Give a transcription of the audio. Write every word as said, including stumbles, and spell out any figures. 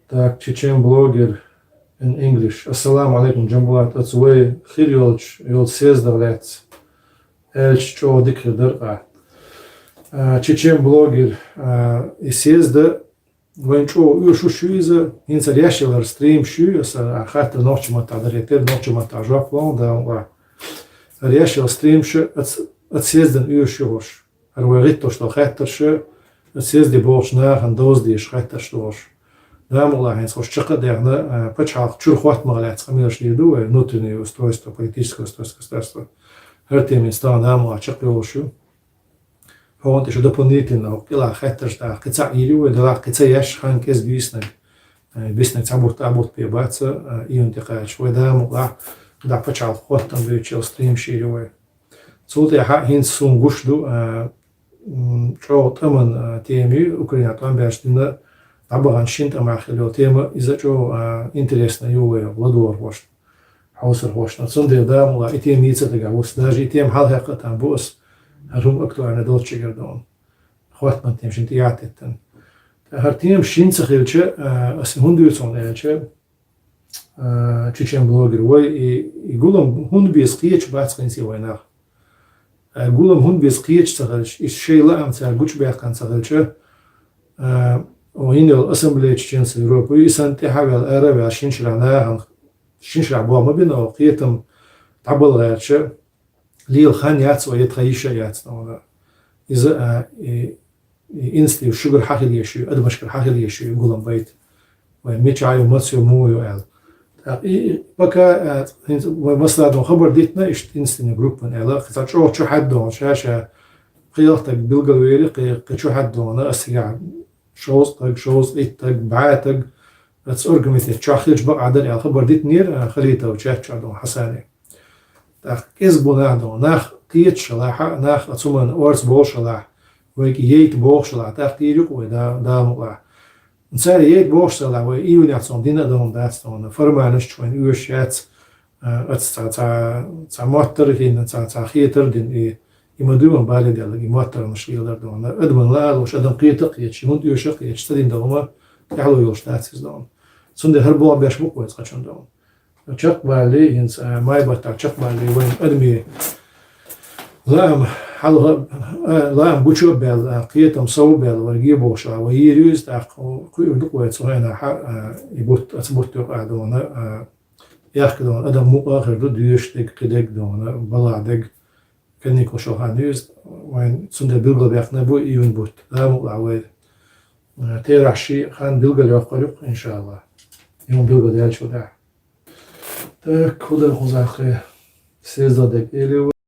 Так, Чечен блогер in English. Ассаламу алейкум, Джамбулат. Аца вай хир йолча, йолча съездах лаьцна аьлча чӀогӀа дика хир дара-кх. А, Чечен блогер, а, и съезд вайна чӀогӀа оьшуш ю иза, хӀинца ер еш ялар стримаш ю, аса хаттар нохча маттахь дар, я тера нохча маттахь жоп лу, да, ва. Ер еш яла стримаш аца, аца съездана оьшуш ю хӀорш. ХӀара вай гӀиттош дола хаттарш, аца съезде богӀучу нахана довза дезаш хаттарш ду хӀорш. Дамукъла хӀинца хӀорш чаккха а даьхна, а, пачхьалкх чуьра хӀоттамах лаьцна къамелаш дийр ду вай, внутреннее устройство, политическое устройство государства. ХӀара тема хӀинца тахана Дамукъла чаккха йолуш ю. ХӀокхунна тӀе шу дополнительно хӀокху кӀелахь хаттарш даха кхин цхьаъ йийр ю вай, делахь кхин ца еш хан кӀезиг йиснарг, э, биснарг цхьа бутт а бутт бен бац, э, июнь тӀе кхача. Вай Дамукъла, дӀа пачхьалкх хӀоттам бевлча стримаш йийр ю вай. Цул тӀаьхьа хӀинца суна гуш ду, э, м, чӀогӀа тӀеман, э, тема ю, Украинехь тӀом баьлча дина дӀабахана шина тӀамах хилла йолу тема, иза чӀогӀа, э, интересно ю вай ладогӀархошна, хьовсархошна. Цундела Дамукъла и тема йийца дагахь ву ас. Даже и тема хьалхахь а там бу ас, хӀара хӀума актуальна долчу чигара ду хьуна. ХӀоттаман тема шина тӀе яттиттина. ТӀаккха хӀара тема шина ца хилча, а, ас хӀунда дуьйцу хьуна аьлча, а, чечен блогер, вай и, и гулам хӀунда беза кхеташ бац хӀинца вай нах. А, гулам хӀунда беза кхеташ ца хилча, и шайн лаам цара гучубаьккхина ца хилча, а, о, йина йолу ассамблея чеченцев Европы, и санна тӀаьхьа а ваьлла, ара а ваьлла, шина шарахь нахана, шина шарахь болх ма бина, о, кхетам дӀабала гӀерташ, лела хан яц вай, я тхан йиш а яц тхуна. Иза, а, и, и инициатива шуьгара хьан хила еш ю, адамашкара хьан хила еш ю, гулам байта. Вай мичахь ю, маца ю, муха ю аьлла. ТӀаккха и, и пока, а, хӀинца вай массаьрга хабар дитина, иштта институтан группана аьлла, кхин цхьа чӀогӀа чу хьаьдда хьуна, ша-ша кхин ялх стаг билгалвели, кхин, кхин чу хьаьдда хьуна, ас цигахь шовзткъа стаг, шовзткъе итт стаг, бӀе стаг, ас оргкомитет чохь хилча бакъахь дара аьлла хабар дитинера, а, Халитов чат чохь долу Хьасане. ТӀаккха кӀезиг бу нах долу, нах кхеташ хилахь, нах оцу хӀуманна орца болуш хилахь, вайга яйта бохуш хилахь, тӀаккха дийр ю-кх вай да-, Дала мукъалахь. Цара яйта бохуш хилахь, вай июнехь цунах дина а долун дац тхуна, формальносташ вайна оьшуш яц, а, оцу цхьа, цхьа, цхьа моттар а хиъна, цхьа, цхьа хетар а дина, и, и ма дуй вайна бале делларг, и моттарнаш лелар а долун. Адамна лаа а луш, адам кхета а кхеташ, хӀунда оьшу а кхеташ, ца дина долу хӀума тӀаьхьало йолуш дац иза долун. Цундела хӀара болх беш бу-кх вай цкъачунна долун. Чекхбалале, хӀинца, а, май баттахь чекхбалале, вайн адамийн лаам хьалха, а, лаам гучу а баьлла, а, кхетам сов а баьлла, вай гебохуш а, вай йийр ю иза, тӀаккха кхуьур ду-кх вай цу хенахь, а, и бутт, оцу бутт юкъа а долун, а, аьхка долун адам мукъа а хир ду, доьшуш дерг, кхин дерг долун, балахь дерг, каникулаш йолу хан ю иза, вайн цундела билгалбаьккхина бу июнь бутт. Дала мукъалахь вай, а, терахь ши хан билгалйоккхур ю-кх, иншаАллахӀ. Юха билгалдаьллачул тӀаьхьа. Так, хӀун дара кхузахь, съездах дерг элира вай.